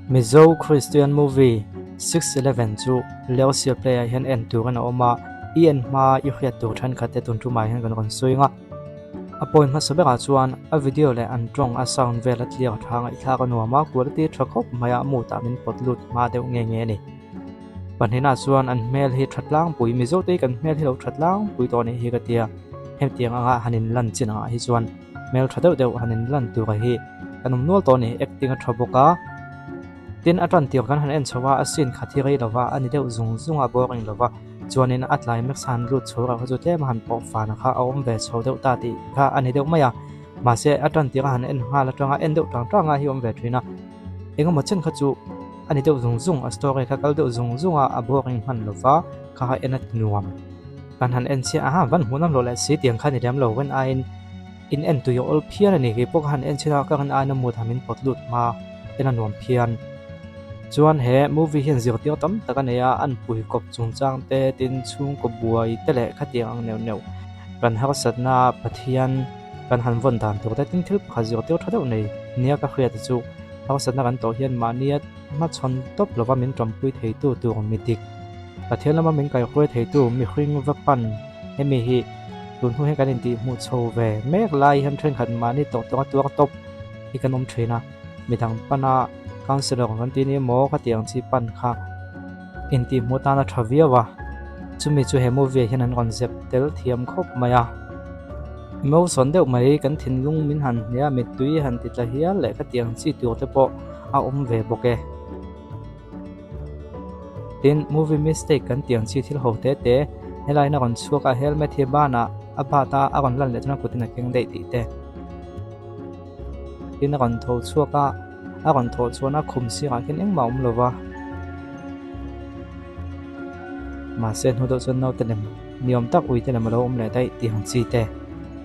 Mizo Christian movie 611 chu Leosia Play ah hian en tur in a awm a, i en hma i hriat tur thenkhat te tun tumah hian kan rawn sawi ang a. A point hmasa berah chuan a video leh an tawng a sound vel a clear tha ngaihthlak a nuam a, quality tha khawp mai a mood ah min pawt lut hma deuh nge nge a ni. Pahnihna chuan an hmel hi tha tlangpui, Mizo te hi kan hmel hi lo tha tlangpui tawh a nih hi ka tia, hetiang anga han in lan chin angah hi chuan hmel tha deuh deuh han in lan tur hi kan awm nual tawh a ni, acting a tha bawk a, tin a tan tir kan han en chho a, a scene khat hi rei lova a ni deuh zung zung a, boring lova, chuanin a climax a han lut chho reuh kha chu tlem a han pawh fana kha a awm ve chho deuh ta tih kha a ni deuh mai a, mahse a tan tir a han en nghal atanga en deuh tang tang a hi awm ve thin a, engemaw chen kha chu a ni deuh zung zung, a story kha kal deuh zung zung a, a boring hman lova kha kha en a ti nuam. Kan han en chiah a, van hmuhnawm loh leh si tiang kha ni lem lo rin aiin in en tui a awl phian a ni, kei pawh ka han en chhin a ka rin aiin a mood ha min pawt lut hma en a nuam phian. Chuan he movie hian zirtir tam tak a nei a, an pui kawp chungchang te tin chhungkaw buai te leh khatiang ang neuh neuh kan harsatna Pathian kan han vawn dan tur te tin thil pakhat zirtir tha deuh nei nia ka hriat chu harsatna kan tawh hian mahnia hmachhawn tawp lova min tanpui theitu tur mi dik. Pathian lama min kaihruai theitu mihring va pan hemi hi tun hnu hian kan intih hmuh chho ve mek lai hian thenkhat mahni tawk tawnga tuar tawp hi kan awm thin a, midang pana counsellor kan tih ni emaw khatiang chi pan kha intih hmuh tan a tha viau a, chumi chu he movie ah hian an rawn zep tel thiam khawp mai a. Emotion deuh mai kan thinlung min han hne a, mittui han ti tla hial leh khatiang chi tur te pawh a awm ve bawk e. Tin, movie mistake kan tih ang chi thil ho te te, helaiin a rawn chhuak a, helmet hi banah a bat a, a rawn lan leh chuan a kutin a keng daih tih te. Tin, a rawn tho chhuak a, a rawn thawh chuan a khum sirah khian engmah a awm lo va. Mahse, hnu deuh chuan naute lem ni awm tak ui te lem a lo awm leh daih tih ang chi te.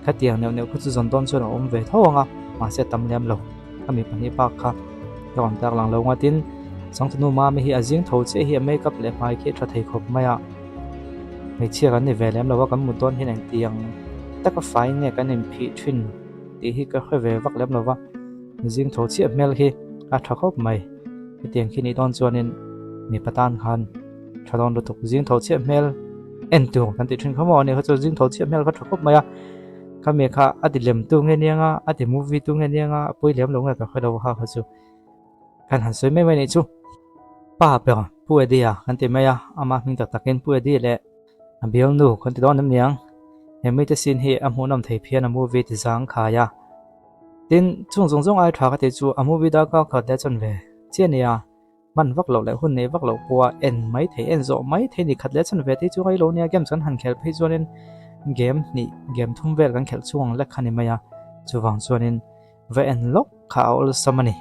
Khatiang neuh neuh kha chu zawn dawn chuan a awm ve tho ang a, mahse a tam lem lo. A mi pahnih bak kha ka rawn tak lang lo nga tin changtunu mami hi a zing tho chiah hi a makeup leh hmai khi a tha thei khawp mai a hmeichhia kan ni ve lem lo a kan mut dawn hian engtiang taka fai nge kan inphih thin tih hi ka hre ve vak lem lo va zing tho chiah hmel hi a tha khawp mai hetiang khi nih dawn chuanin mipa tan khan tha dawn lutuk zing tho chiah hmel en tur kan tih thin kha maw a ni kha chu zing tho chiah hmel kha tha khawp mai a. Khami kha a ti lem tu nge niang a, a ti movie tu nge niang a, a pawi lem lo nge ka hre lo kha kha chu kan han sawi mai mai nih chu. Pa ber Pu Eddie a kan ti mai a, ama hming tak takin Pu Eddie leh a bialnu kan ti dawn em niang. He mite scene hi a hmuhnawm thei phian a movie ti zang khai a. Tin, chung zawng zawng ai tha ka tih chu a movie darkar khat leh chuan ve chiah nia. Hman vak loh leh hun nei vak loh pawha en mai thei, en zawh mai thei ni khat leh chhan ve te chu rei lo nia games kan han khelh phei chuanin game hnih game thum vel kan khelh chhung ang lek kha ni mai a, chuvang chuanin va en lawk kha a awlsam a ni.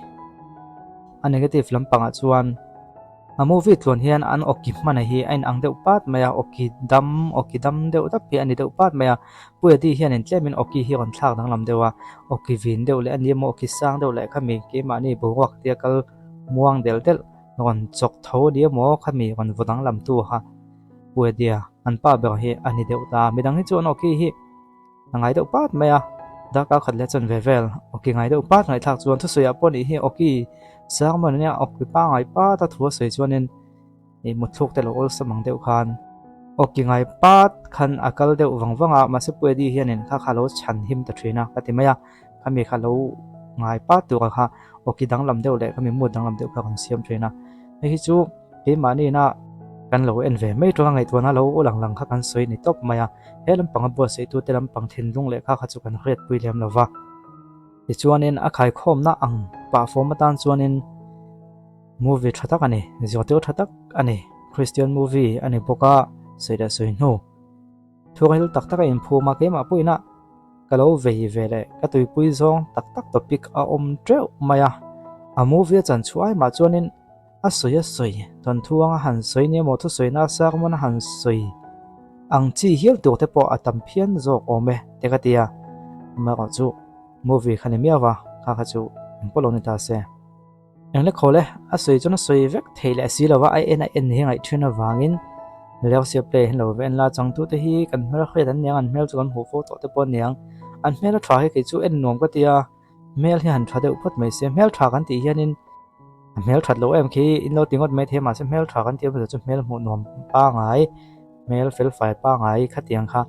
A negative lampangah chuan a movie tluan hian an awki hmana hi a inang deuh pat mai a, awki dam awki dam deuh dap hi a ni deuh pat mai a, Pu Eddie hianin tlemin awki hi a rawn thlak danglam deuh a, awki vin deuh leh a ni emaw awki sang deuh leh khami keimahni boruak tia kal Muang delh delh rawn chawk tho a ni emaw khami rawn vaw danglam tu kha Pu Eddie-a an pa ber hi a ni deuh ta. Midang hi chuan awki hi a ngai deuh pat mai a, darkar khat leh chuan ve vel awki ngai deuh pat ngaihthlak chuan thusawiah pawh nih hi awki sermon ania awki pangngai pat a thu a sawi chuanin ih muthluk te lo awlsam ang deuh khan awki ngai pat khan a kal deuh vang vang a mahse Pu Eddie hianin kha kha lo chhan him ta thin a ka ti mai a. Khami kha lo ngai pat tur kha awki danglam deuh leh khami mood danglam deuh kha kan siam thin a. Hei hi chu keimahni ina kan lo en ve mai tawng a ngaihtuahna lo u lang lang kha kan sawi ni tawp mai a. He lampanga buatsaih tute lampang thinlung leh kha kha chu kan hriatpui lem lo va. Tichuanin a khaikhawmna ang pah fawm atan chuanin movie tha tak a ni, zirtir tha tak a ni, Christian movie a ni bawk a, sawi leh sawi hnu. Thuril tak tak a inphum a, keimah pawhin a ka lo vei ve leh ka tuipui zawng tak tak topic a awm teuh mai a, a movie a chan chhuah ai mah chuanin a sawi a sawi thawnthu anga han sawi nia maw thusawina a sermon a han sawi ang chi hial tur te pawh a tam phian zawk awm e te ka ti a, amaherawh chu movie kha ni miau a, kha kha chu engpawh lo ni ta se. Engle khawl e, a sawi chuan a sawi vek theih leh si lova, a en a en hi ngaih thin avangin Leusia play hi lo va en la, changtute hi kan hmel hriat an niang, an hmel chu kan hmuh fo tawh te pawh a niang, an hmel a tha hi kei chu en nuam ka ti a, hmel hi han tha deuh phawt mai se, hmel tha kan tih hianin A hmel that loh em khi in lo ti ngawt mai thei a mahse hmel tha kan tih erawh chu hmel hmuh nuam pangai hmel fel fai pangai khatiang kha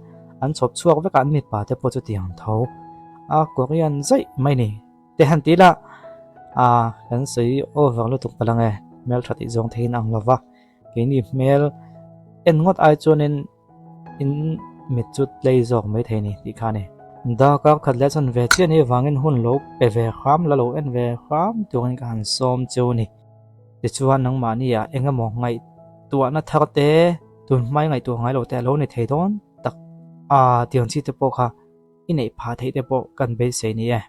an chhawp chhuak vek a an mipa te pawh chutiang tho a Korean zaih mai ni te han ti la a kan sawi over lutuk palh ang e hmel tha tih zawng theihin ang lova keini hmel en ngawt ai chuanin In mit chu tlei zawk mai thei ni tih kha a ni. Darkar khat leh chuan ve chiah ni avangin hun lo pe ve hram la lo en ve hram turin ka han sawm cheu ni. Tichuan nangmahni ah eng emaw ngaihtuahna thar te tun hmai ngaihtuah ngai lo te a lo ni thei dawn tak a tih ang chi te pawh kha i neih phah theih te pawh kan beisei ni e.